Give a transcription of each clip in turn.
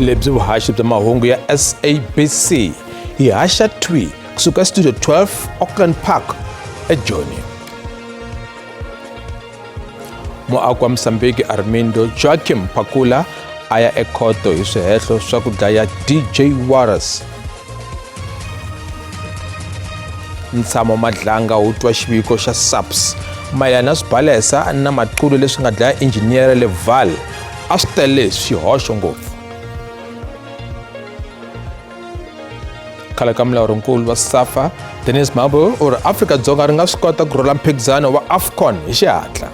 Lebyi vuhaxi bya mahungu ya SABC hi haxa thwi kusuka Studio 12 Auckland Park eJoni. Muaki wa Mozambique Armindo Joaquim Pakula a ya ekhoto hi swihehlo swa ku dlaya DJ Warras. Ntshamo Madlanga wu twa xiviko xa SAPS mayelana na swibalesa na maqulu leswi nga dlaya injhiniyere le Vaal a swi tele swihoxo ngopfu. Khale ka mulawurinkulu wa SAFA Dennis Mabo u ri Afrika-Dzonga ri nga swi kota ku rhula mphikizano wa AFCON hi xihatla.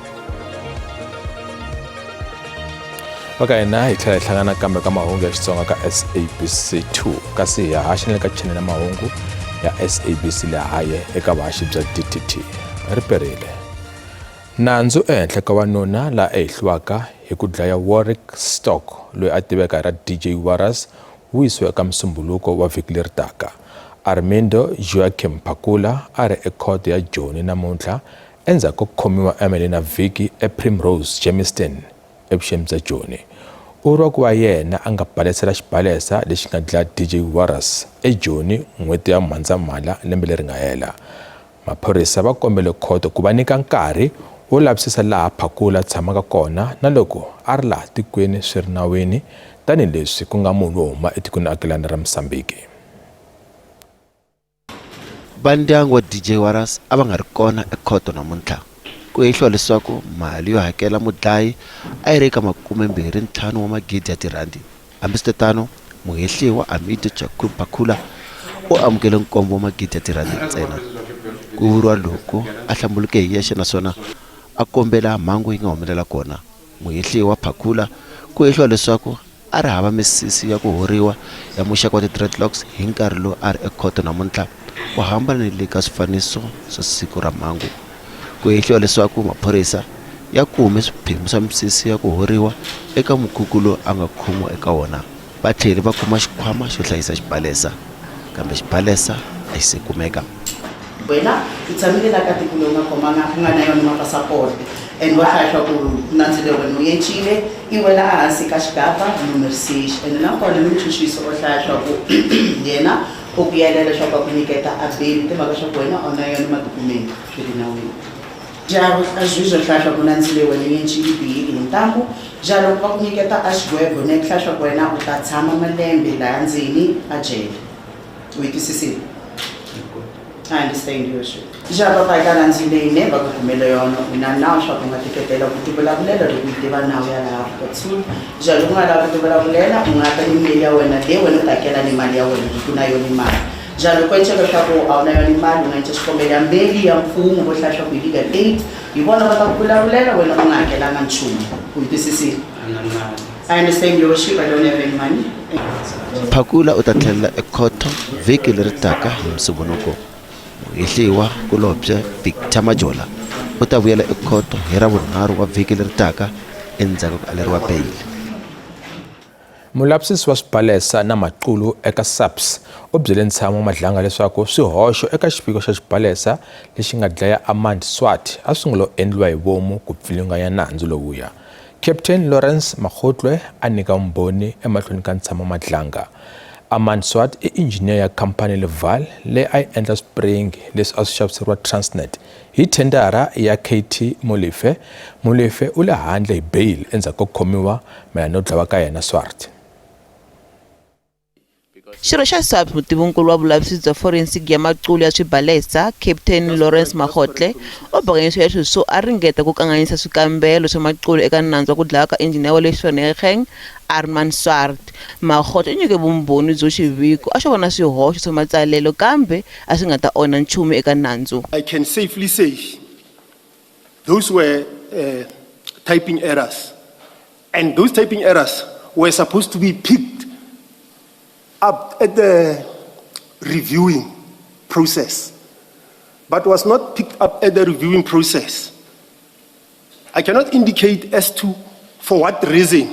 Va ka hina hi tlhela hi hlangana kambe ka mahungu ya Xitsonga ka SABC 2 kasi hi haxa na le ka chanel ya mahungu ya SABC le haye eka vuhaxi bya DTT. Ri perile. Nandzu ehenhla ka wanuna la ehliwaka hi ku dlaya Warwick Stock loyi a tiveka hi ra DJ Warras wu yisiwe eka Musumbhuluko wa vhiki leri taka. Armindo Joachim Phakula a ri ekhoto ya Joni namuntlha endzhaku ko khomiwa emeleni vhiki ePrimrose, Germiston, evuxeni bya Joni. U vuriwa ku va yena a nga balesela xibalesa lexi nga dlaya DJ Warras eJoni n'hweti ya Mhandzamhala lembe leri nga hela. Maphorisa va kombele khoto ku va nyika nkarhi wo lavisisa laha Phakula a tshamaka kona na loko a ri laha tikweni swi ri nawini tanihileswi ku nga munhu wo huma etikweni akelani ra Mozambique. Va ndyangu wa DJ Warras a va nga ri kona ekhoto namuntlha. Ku hehliwa leswaku mali yo hakela mudlayi a yi ri eka 25 wa magidi ya tirhandi. Hambiswiritano, muhehliwa Amido Jacob Phakula u amukele nkombo wa magidi ya tirhandi ntsena. Ku vuriwa loko a hlambuluke hi yexe naswona a kombela mhangu yi nga humelela kona. Muhehliwa Phakula ku hehliwa leswaku a ri hava misisi ya ku horiwa ya muxaka wa ti-dreadlocks hi nkarhi lowu a ri ekhoto namuntlha, ku hambana ni le ka swifaniso swa siku ra mhangu. Ku hehliwa leswaku maphorisa ya kume swiphemu swa misisi ya ku horiwa eka mukhukhu lowu a nga khomiwa eka wona. Va tlhele va kuma xikhwama xo hlayisa xibalesa, kambe xibalesa a xi se kumeka. Wena u tshamile la ka tiko leyi u nga khomanga u nga na yona mapasaporte and wa hlaya swa ku nandzu leyi wena u yencile i wela ehansi ka xigava number 6 ene nakona ni muchuchisi o hlaya swa ku yena u ku yalela leswaku a ku nyiketa a bail timhaka swa ku wena a wu na yona madokumende swi le nawini. Ja a zwi zwo hlaya swa ku nandzu leyi wena u yencile beyili hi ntambu ja loko va ku nyiketa a xigwebo ne ku hlaya swa ku wena u ta tshama malembe laya ndzeni a jele. U yi twisisile? I understand your issue. Ja papa eka nandzu leyi ne va ku kumele yona u na nawu swa ku nga teketela ku tivulavulela loko u yi tiva nawu ya laha Afrika Dzonga. Ja loko u nga lavi ku tivulavulela u nga ta ni mali ya wena leyi wena u ta hakela ni mali ya wena loko u na yona mali. Ja loko enceka swa ku a wu na yona mali u nga enca xikombelo ya mbeli ya mfumo vo hlaya swa ku yi legal aid hi vona va ta ku vulavulela wena u nga hakelanga nchumu. U yi twisisile? I understand your worship, I don't have any money. Phakula u ta tlhelela ekhoto vhiki leri taka hi Musumbhunuko. Muhehliwa kulobye Victor Majola u ta vuyela ekhoto hi Ravunharhu wa vhiki leri taka endzhaku ka ku aleriwa beyili. Mulavisisi wa swibalesa na maqulu eka SAPS u byele ntshamo wa Madlanga leswaku swihoxo eka xiviko xa xibalesa lexi nga dlaya Armand Swart a swi nga lo endliwa hi vomu ku pfilunganya nandzu lowuya. Captain Lawrence Makgotlwe a nyika vumbhoni emahlweni ka ntshamo Madlanga. Armand Swart i injhiniya ya khampani le Vaal leyi a yi endla swipiringi leswi a swi xaviseriwa Transnet hi thendara ya KT Molefe. Molefe u le handle hi beyili endzhaku ko khomiwa mayelana no dlawa ka yena Swart. Xirho xa SAPS, mutivinkulu wa vulavisisi bya forensic ya maqulu ya swibalesa, Captain Lawrence Makgotle, u bakanye swihehlo swo a ringeta ku kanganyisa swikambelo swa maqulu eka nandzu wa ku dlawa ka injhiniya wa le Vereeniging, Armand Swart. Makgotle u nyike vumbhoni byo xiviko a xo vona swihoxo swa matsalelo kambe a swi nga ta onha nchumu eka nandzu. I can safely say those were typing errors and those typing errors were supposed to be picked up at the reviewing process but was not picked up at the reviewing process. I cannot indicate as to for what reason,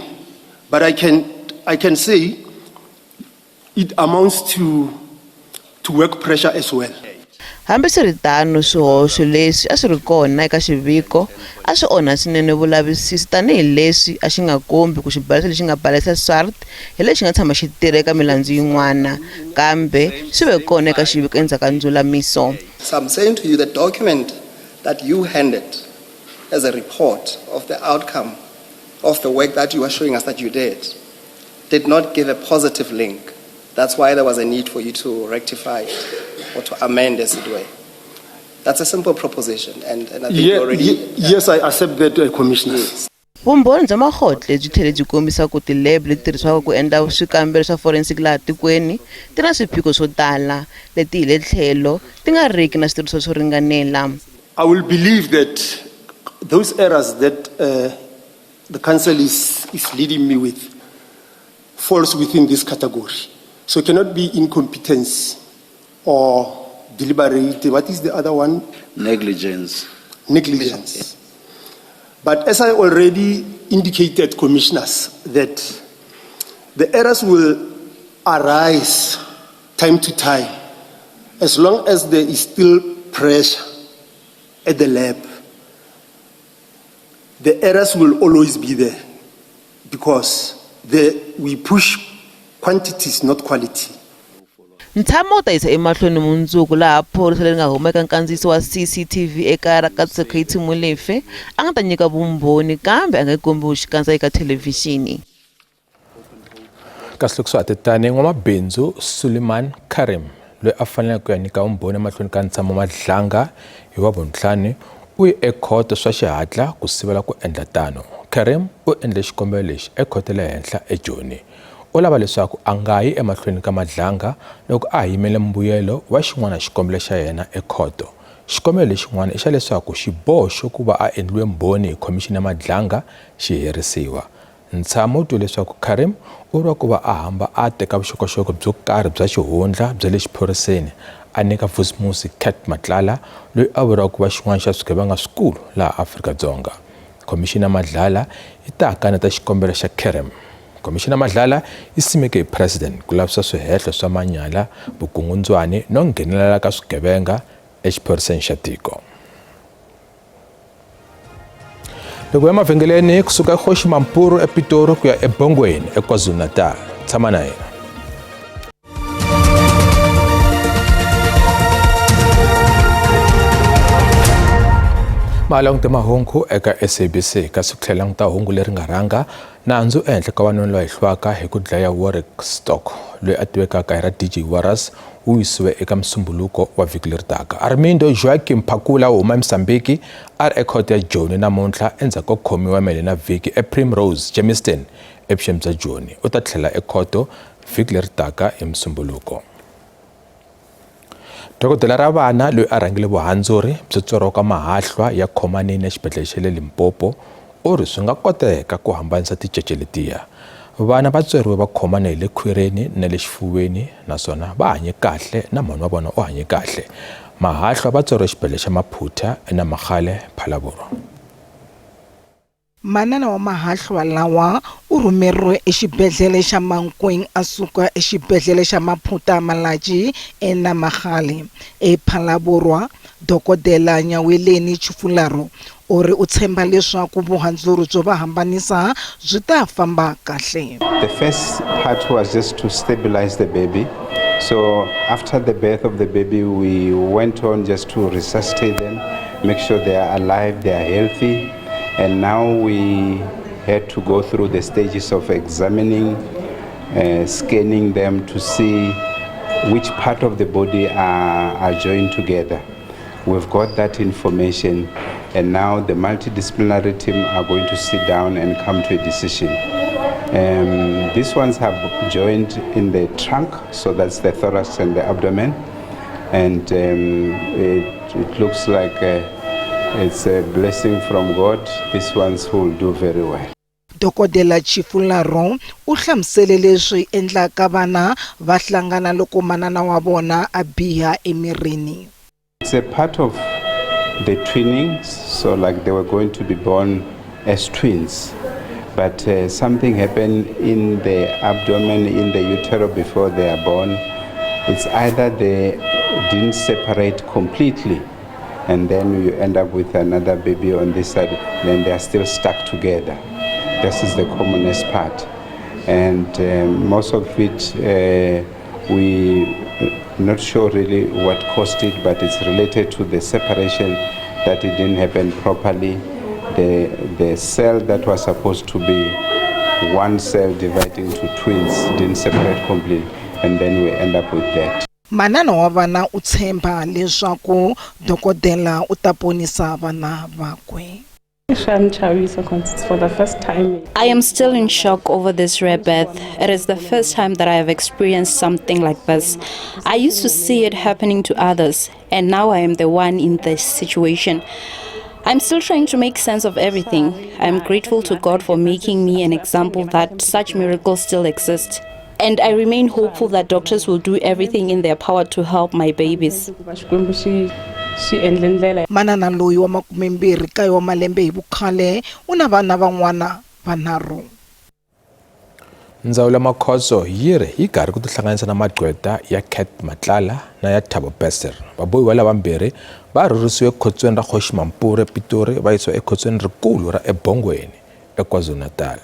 but I can say it amounts to work pressure as well. Hambiswiritano, swihoxo leswi a swi ri kona eka xiviko a swi onha swinene vulavisisi tanihi leswi a xi nga kombi ku xibalesa lexi nga balesa Swart hi lexi nga tshama xi tirha eka milandzu yin'wana, kambe swi ve kona eka xiviko endzhaku ka ndzulamiso. So I'm saying to you the document that you handed as a report of the outcome of the work that you are showing us that you did, did not give a positive link. That's why there was a need for you to rectify it or to amend, as it were. That's a simple proposition, and I think you already. Yes, I accept that, Commissioner. Yes. Vumbhoni bya Makgotle byi tlhele byi kombisa ku ti-lab leti tirhisiwaka ku endla swikambelo swa forensic laha tikweni ti na swiphiqo swo tala leti hi le tlhelo ti nga riki na switirhisiwa swo ringanela. I will believe that those errors that the council is leading me with falls within this category. So it cannot be incompetence or deliberate. What is the other one? Negligence. Negligence. But as I already indicated, commissioners, that the errors will arise time to time as long as there is still pressure at the lab. The errors will always be there because we push quantities, not quality. Ntshamo wu ta yisa emahlweni mundzuku laha phorisa leri nga huma eka nkandziyiso wa CCTV ekaya ra Katseko KT Molefe a nga ta nyika vumbhoni kambe a nga kombiwi xikandza eka thelevhixini. Kasi loko swa ha titani, n'wamabindzu Suleiman Karim loyi a faneleke ku ya nyika vumbhoni emahlweni ka ntshamo Madlanga hi wa vuntlhanu u ye ekhoto swa xihatla ku sivela ku endla tano. Karim u endle xikombelo lexi ekhoto le henhla eJoni. U lava leswaku a nga yi emahlweni ka Madlanga loko a ha yimele mbuyelo wa xin'wana xikombelo xa yena ekhoto. Xikombelo lexin'wana i xa leswaku xiboho xo ku va a endliwe mbhoni hi khomixini ya Madlanga xi herisiwa. Ntshamo wu twe leswaku Karim u vuriwa ku va a hamba a teka vuxokoxoko byo karhi bya xihundla bya le xiphoriseni a nyika Vusimusi Cat Matlala loyi a vuriwaka ku va xin'wana xa swigevenga swikulu laha Afrika-Dzonga. Khomixini ya Madlala yi ta kaneta xikombelo xa Karim. Khomixini ya Madlala yi simeke hi President ku lavisisa swihehlo swa manyala, vukungundzwani no nghenelela ka swigevenga exiphoriseni xa tiko. Loko ya mavhengeleni kusuka eKgoshi Mampuru ePitori ku ya eBongweni eKwaZulu-Natal. Tshama na hina. Malanguta mahungu eka SABC kasi ku tlhela languta hungu leri nga rhanga nandzu ehenhla ka wanuna loyi hlwaka hi ku dlaya Warwick Stock loyi a tivekaka hi ra DJ Warras wu yisiwe eka musumbuluko wa vhiki leri taka. Armindo Joaquim Phakula wo huma eMozambique a ri ekhoto ya Joni namuntlha endzhaku ko khomiwa mayelana na vhiki ePrimrose, Germiston evuxeni bya Joni. U ta tlhela ekhoto vhiki leri taka hi musumbuluko. Dokodela ra vana loyi a rhangile vuhandzuri byo tswariwa ka mahahlwa ya khomanini exibedhlele xa le Limpopo u ri swi nga koteka ku hambanisa ticece letiya. Vana va tswariwe va khomane hi le khwirini na le xifuveni naswona va hanye kahle na mhani wa vona u hanye kahle. Mahahlwa va tswariwe exibedhlele xa Maphutha eNamagale, Phalaborwa. Manana wa mahahlwa lawa u rhumeriwe exibedhlele xa Mankweng a suka exibedhlele xa Maphutha Malatji eNamagale, ePhalaborwa. Dokodela Nyaweleni Tshifularo u ri u tshemba leswaku vuhandzuri byo va hambanisa byi ta famba kahle. The first part was just to stabilize the baby. So after the birth of the baby, we went on just to resuscitate them, make sure they are alive, they are healthy. And now we had to go through the stages of examining, scanning them to see which part of the body are joined together. We've got that information, and now the multidisciplinary team are going to sit down and come to a decision. These ones have joined in the trunk, so that's the thorax and the abdomen, and it looks like it's a blessing from God. These ones will do very well. Dokodela Tshifularo u hlamusele leswi endlaka vana va hlangana loko manana wa vona a biha emirini. It's a part of the twinning, so like they were going to be born as twins, but something happened in the abdomen, in the utero before they are born. It's either the didn't separate completely. And then you end up with another baby on this side, then they are still stuck together. This is the commonest part. And most of it, we not sure really what caused it, but it's related to the separation that it didn't happen properly. The cell that was supposed to be one cell dividing to twins didn't separate completely, and then we end up with that. Manana wa vana u tshemba leswaku dokodela u ta ponisa vana vakwe. For the first time. I am still in shock over this rare birth. It is the first time that I have experienced something like this. I used to see it happening to others, and now I am the one in this situation. I'm still trying to make sense of everything. I'm grateful to God for making me an example that such miracles still exist. And I remain hopeful that doctors will do everything in their power to help my babies. Manana loyi wa 29 wa malembe hi vukhale u na vana van'wana vanharhu. Ndzawulo ya Makhotso yi ri yi karhi ku tihlanganisa na magqweta ya Cat Matlala na ya Thabo Bester. Vabohiwa lavambirhi va rhurhisiwe ekhotsweni ra Kgosi Mampuru ePitori va yisiwa ekhotsweni rikulu ra eBongweni eKwaZulu-Natal.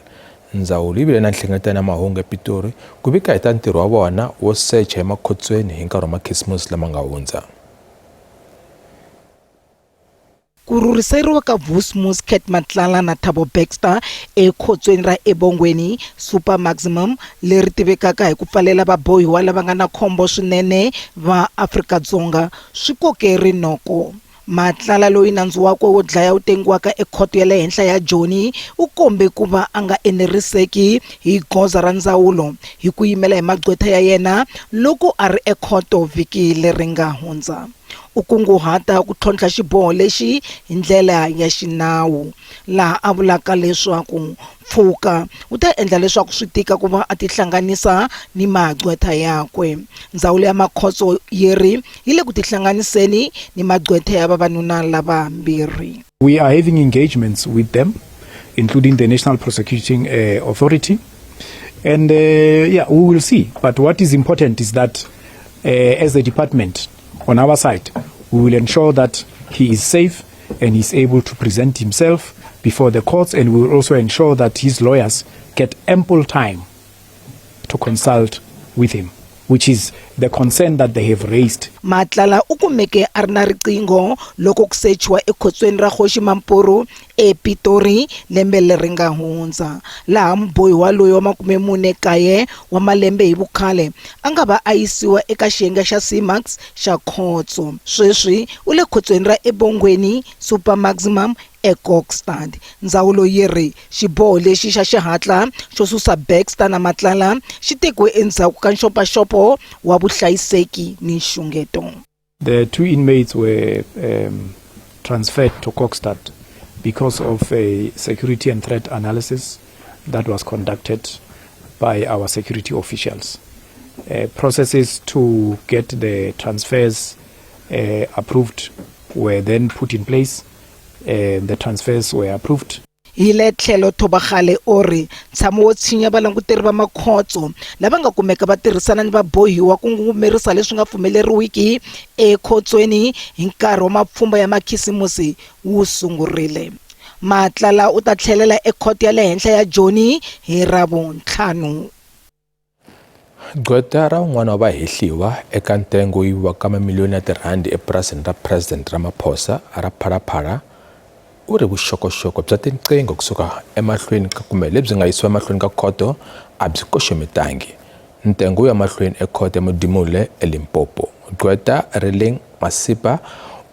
Ndzawulo yi vile na nhlengeletano ya mahungu ePitori ku vika hi ta ntirho wa vona wo secha emakhotsweni hi nkarhi wa makhisimusi lama nga hundza. Ku rhurhiseriwa ka Vusimuzi Cat Matlala na Thabo Baxter ekhotsweni ra eBongweni Super Maximum leri tivekaka hi ku pfalela vabohiwa lava nga na khombo swinene va Afrika-Dzonga swi koke rinoko. Matlala loyi nandzu wakwe wo dlaya wu tengiwaka ekhoto ya le henhla ya Joni u kombe ku va a nga eneriseki hi goza ra ndzawulo hi ku yimela hi magqwetha ya yena loko a ri ekhoto vhiki leri nga hundza. U kunguhata ku tlhontlha xiboho lexi hi ndlela ya xinawu, laha a vulaka leswaku mpfhuka wu ta endla leswaku swi tika ku va a tihlanganisa ni magqwetha yakwe. Ndzawulo ya Makhotso yi ri yi le ku tihlanganiseni ni magqwetha ya vavanuna lavambirhi. We are having engagements with them, including the National Prosecuting Authority. And yeah, we will see. But what is important is that as a department, on our side, we will ensure that he is safe and he's able to present himself before the courts, and we will also ensure that his lawyers get ample time to consult with him, which is the concern that they have raised. Matlala u kumeke a ri na riqingho loko ku sechiwa ekhotsweni ra Kgosi Mampuru ePitori lembe leri nga hundza, laha mubohiwa loyi wa 49 wa malembe hi vukhale a nga va a yisiwa eka xiyenge xa C-Max xa khotso. Sweswi u le khotsweni ra eBongweni Super Maximum eKokstad. Ndzawulo yi ri xiboho lexi xa xihatla xo susa Baxter na Matlala xi tekiwe endzhaku ka nxopaxopo wa vuhlayiseki ni nxungeto. The two inmates were transferred to Kokstad because of a security and threat analysis that was conducted by our security officials. Processes to get the transfers approved were then put in place. The transfers were approved. Hi le tlhelo Thobakgale u ri ntshamo wo tshinya valanguteri va makhotso lava nga kumeka va tirhisana ni vabohiwa ku ngungumerisa leswi nga pfumeleriwiki ekhotsweni hi nkarhi wa mapfhumba ya makhisimusi wu sungurile. Matlala u ta tlhelela ekhoto ya le henhla ya Joni hi Ravuntlhanu. Gqweta ra un'wana wa vahehliwa eka ntengo wo yiviwa ka mamiliyoni ya tirhandi epurasini ra President Ramaphosa ra Phalaphala u ri vuxokoxoko bya tinqingho kusuka emahlweni ka kumbe lebyi nga yisiwa emahlweni ka khoto a byi koxometangi. Ntengo wu ya mahlweni ekhoto ya Modimolle eLimpopo. Gqweta Rileng Masipa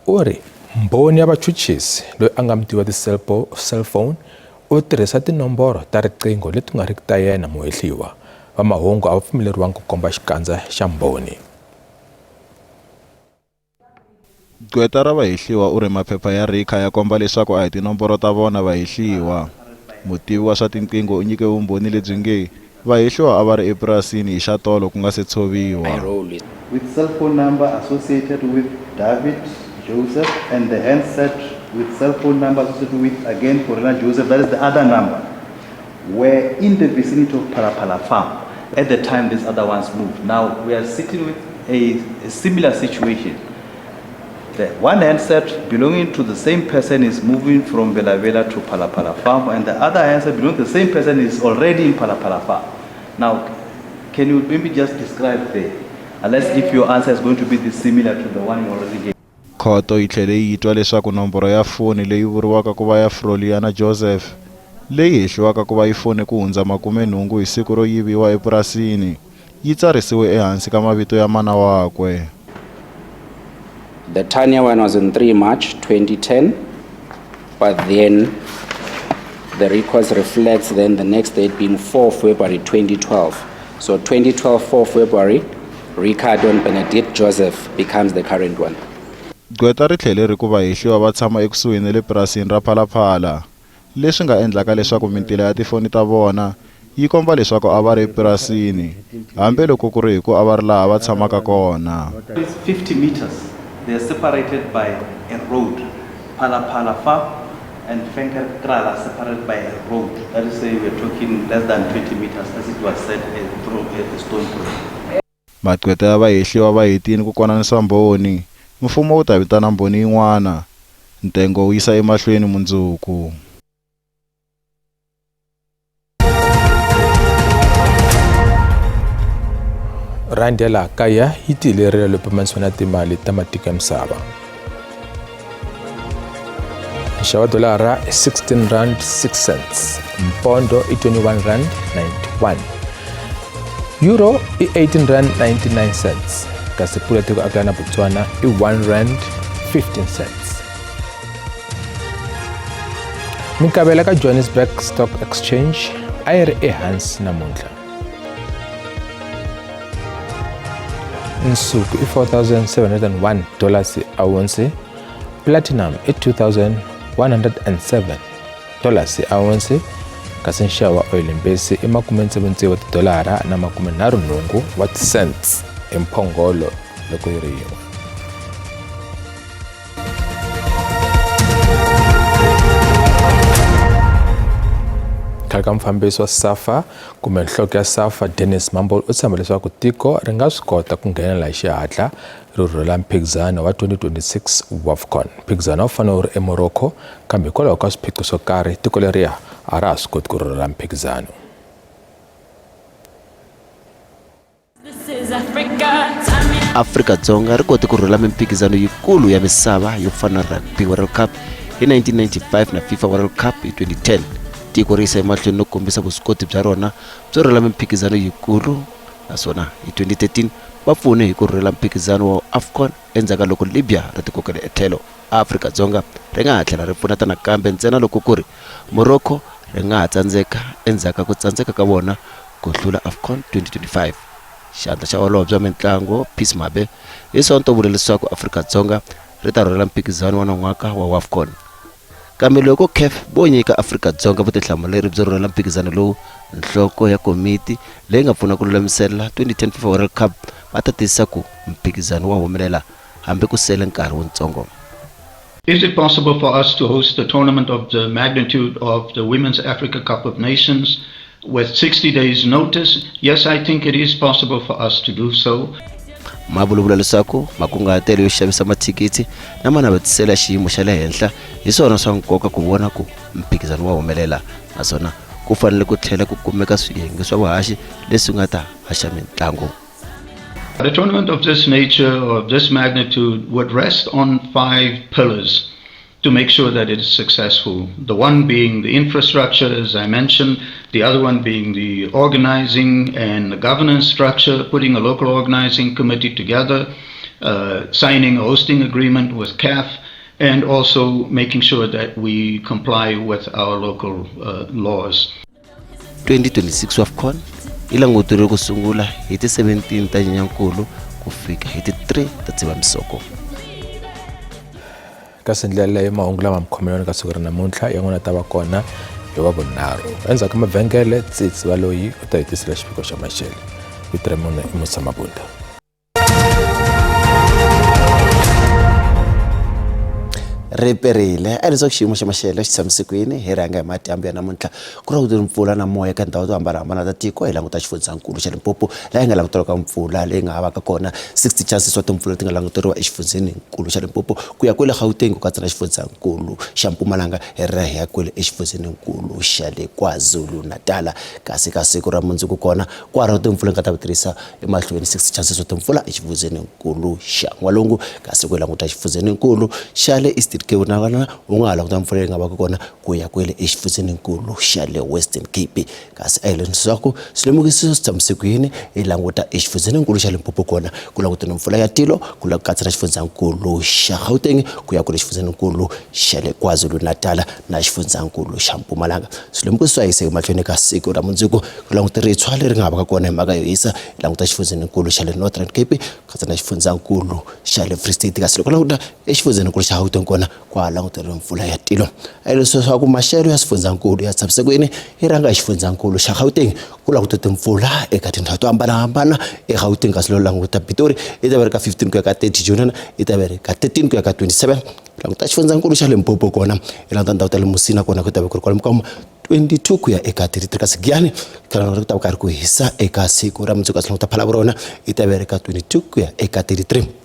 u ri mbhoni ya vachuchisi loyi a nga mutivi wa ti-cellphone u tirhisa tinomboro ta riqingho leti nga riki ta yena muhehliwa. Va mahungu a va pfumeleriwangi ku komba xikandza xa mbhoni. Gqweta ra vahehliwa u ri maphepha ya RICA ya komba leswaku a hi tinomboro ta vona vahehliwa. Mutivi wa swa tinqingho u nyike vumbhoni lebyi nge vahehliwa a va ri epurasini hi xatolo ku nga se tshoviwa. With cell phone number associated with David Joseph and the handset with cell phone number associated with, again, Corina Joseph, that is the other number, were in the vicinity of Phalaphala Farm at the time these other ones moved. Now, we are sitting with a, a similar situation. The one handset belonging to the same person is moving from Bela Bela to Palapala Farm, and the other handset belonging to the same person is already in Palapala Farm. Now, can you maybe just describe the, unless if your answer is going to be the similar to the one you already gave? Khoto yi tlhele yi twa leswaku nomboro ya foni leyi vuriwaka ku va ya Froliana Joseph, leyi hehliwaka ku va yi fone ku hundza 80 hi siku ro yiviwa epurasini, yi tsarisiwe ehansi ka mavito ya mana wakwe. The Tanya one was on 3 March 2010, but then the records reflects then the next date being 4 February 2012. So 2012, 4 February, Ricardo Benedict Joseph becomes the current one. Gqweta ri tlhele ri ku vahehliwa va tshama ekusuhi na le purasini ra Phalaphala, leswi nga endlaka leswaku mintila ya tifoni ta vona yi komba leswaku a va ri epurasini, hambi loko ku ri hi ku a va ri laha va tshamaka kona. It's 50 meters. They are separated by a road. Phalaphala Farm and Venkerkraal are separated by a road. That is, say, we're talking less than 20 meters, as it was said, a, throw, a stone throw. Magqweta ya vahehliwa va hetile ku konanisa mbhoni. Mfumo wu ta vitana mbhoni yin'wana. Ntengo wu yisa emahlweni mundzuku. Rhandi ya laha kaya yi tiyelerile loko pimanisiwa na timali ta matiko ya misava. Nxavo wa dolara i 16 rand 6 cents, mpondo i 21 rand 91, euro i 18 rand 99 cents, kasi pula tiko akelana na Botswana i 1 rand 15 cents. Minkavela ka Johannesburg Stock Exchange a yi ri ehansi namuntlha. Nsuku i 4701 dollars awonsi, platinum i 2107 dollars awonsi, kasi nxavo wa oil mbesi i 66 wa tidolara na 38 wa ti-cents hi mphongolo loko yi ri yin'we. Khale ka mufambisi wa SAFA kumbe nhloko ya SAFA Dennis Mumble u tshemba leswaku tiko ri nga swi kota ku nghenela hi xihatla ri rhurhela mphikizano wa 2026 WAFCON. Mphikizano a wu fanele wu ri eMorocco kambe hikwalaho ka swiphiqo swo karhi tiko leriya a ra ha swi koti ku rhurhela mphikizano. Afrika-Dzonga ri kote ku rhurhela mimphikizano yikulu ya misava yo fana na Rugby World Cup hi 1995 na FIFA World Cup hi 2010. Tiko ri yisa emahlweni no kombisa vuswikoti bya rona byo rhurhela mimphikizano yikulu naswona hi 2013 va pfune hi ku rhurhela mphikizano wa AFCON endzhaku ka loko Libya ri tikokele etlhelo. Afrika-Dzonga ri nga ha tlhela ri pfuneta nakambe ntsena loko ku ri Morocco ri nga ha tsandzeka endzhaku ka ku tsandzeka ka vona ku hlula AFCON 2025. Xandla xa holobye wa mintlango Peace Mabe hi Sonto u vule leswaku Afrika-Dzonga ri ta rhurhela mphikizano wa nan'waka wa WAFCON. Kambe loko CAF vo nyika Afrika-Dzonga vutihlamuleri byo rhurhela mphikizano lowu, nhloko ya komiti leyi nga pfuna ku lulamisela 2010 FIFA World Cup va ta tiyisisa ku mphikizano wa humelela hambi ku sele nkarhi wuntsongo. Is it possible for us to host a tournament of the magnitude of the Women's Africa Cup of Nations with 60 days notice? Yes, I think it is possible for us to do so. Ma vulavula leswaku makunguhatelo yo xavisa mathikithi na manavetiselo ya xiyimo xa le henhla hi swona swa nkoka ku vona ku mphikizano wa humelela naswona ku fanele ku tlhela ku kumeka swiyenge swa vuhaxi leswi nga ta haxa mintlangu. A tournament of this nature or of this magnitude would rest on five pillars to make sure that it is successful. The one being the infrastructure, as I mentioned, the other one being the organizing and the governance structure, putting a local organizing committee together, signing a hosting agreement with CAF, and also making sure that we comply with our local laws. 2026 WAFCON yi languteriwe ku sungula hi ti 17 ta Nyenyankulu ku fika hi ti 3 ta Dzivamisoko. Kasi ndlela leyo mahungu lama mi khomelana ka siku ra namuntlha yan'wana ta va kona hi wa vunharhu endzhaku ka mavhengele tsitsi va loyi u ta hi tisela xiviko xa maxele vito ra mina i Musa Mabunda. Ri perile a leswaku xiyimo xa maxelo xi tshamise kwini hi rhanga hi madyambu ya namuntlha ku ri ku mpfula na moya eka tindhawu to hambanahambana ta tiko hi languta xifundzankulu xa Limpopo laha yi nga languteriwaka mpfula leyi nga ha vaka kona 60 chances wa timpfula leti nga languteriwa exifundzheninkulu xa Limpopo ku ya kwele Gauteng ku katsa na xifundzankulu xa Mpumalanga hi ra hi ya kwele exifundzheninkulu xa le KwaZulu-Natal kasi ka siku ra mundzuku kona kwalaho timpfula nga ta tirhisa emahlweni 60 chances wa timpfula exifundzheninkulu xa N'walungu kasi ku languta xifundzheninkulu xa le Eastern Cape na vana u nga ha languta mpfula leyi nga vaka kona ku ya kwele exifundzheninkulu xa le Western Cape kasi a hi leswaku swilemukiso swi tshamise ku yini hi languta exifundzheninkulu xa Limpopo kona ku languta na mpfula ya tilo ku la katsa na xifundzankulu xa Gauteng ku ya kwele xifundzankulu xa le KwaZulu-Natal na xifundzankulu xa Mpumalanga swilemukiso swa hisa emahlweni ka siku ra mundzuku ku languta ritshwa leri nga vaka kona hi mhaka yo hisa hi languta xifundzankulu xa le Northern Cape ku katsa na xifundzankulu xa le Free State kasi loko languta exifundzeninkulu xa Gauteng kona kwa languteriwe mpfula ya tilo a leswi swa ku maxelo ya swifundzankulu ya tshamise ku yini yi rhanga hi xifundzankulu xa Gauteng ku languta timpfula eka tindhawu to hambanahambana eGauteng kasi loko languta Pitori yi ta va ri ka 15 ku ya ka 30 June yi ta va ri ka 13 ku ya ka 27 languta xifundzankulu xa Limpopo kona yi languta ndhawu ta le Musina kona ku ta va ku ri kwalomu ka 22 ku ya eka 33 kasi Giyani ku ta va karhi ku hisa eka siku ra mundzuku kasi languta Phalaborwa yi ta va ri ka 22 ku ya eka 33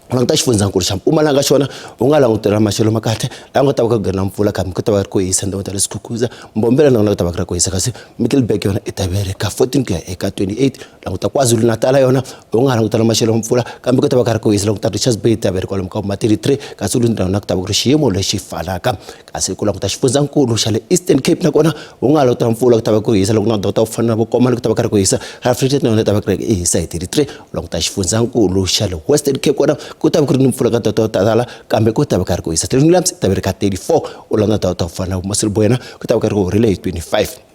u languta xifundzankulu xa Mpumalanga xona u nga langutela maxelo ma kahle laha nga ta va ka ku na mpfula kambe ku ta va ri ku hisa ndhawu ta le Skukuza Mbombela na ku ta va ku ri ku hisa kasi Middelburg yona i ta ve ri ka 14 ku ya eka 28 languta KwaZulu-Natal yona u nga langutela maxelo ma mpfula kambe ku ta va ka ri ku hisa languta Richards Bay ta ve ri kwalomu ka ma 33 kasi Ulundi na ku ta va ku ri xiyimo lexi fanaka kasi ku languta xifundzankulu xa le Eastern Cape nakona u nga languta mpfula ku ta va ku hisa loko na ndhawu ta ku fana na vo Komani ku ta va ka ri ku hisa Free State na yona ta va ku ri hisa hi 33 languta xifundzankulu xa le Western Cape kona ku ta va ku ri ni mpfula ka to tala kambe ku ta va ka ri ku hisa Three Williams ta va ri ka 34 u languta ta ku fana na Mossel Bay ku ta va ka ri ku horile hi 25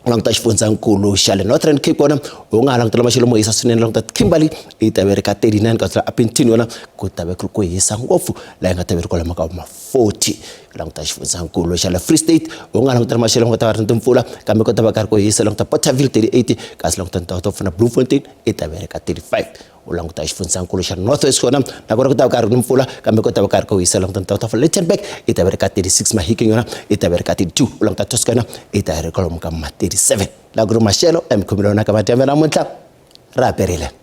u languta xifundzankulu xa le Northern Cape kona u nga ha langutela maxelo mo hisa swinene languta Kimberley yi ta va ri ka 39 kasi Upington yona ku ta va ku ri ku hisa ngopfu laha yi nga ta va ri kwalomu ka ma 40 languta xifundzankulu xa le Free State u nga langutela maxelo nga ta va ri ni timpfula kambe ku ta va ka ri ku hisa languta Porterville 38 kasi languta ndhawu to fana Bloemfontein i ta va ri ka 35 u languta xifundzankulu xa North West kona nakona ku ta va ka ri ni mpfula kambe ku ta va ka ri ku hisa languta ndhawu ta fana Lichtenburg i ta va ri ka 36 Mahikeng yona i ta va ri ka 32 u languta Toscana i ta ri kwalomu ka ma 37 laha ku ri maxelo emikhomelo yona ka madyambe namuntlha ra perile.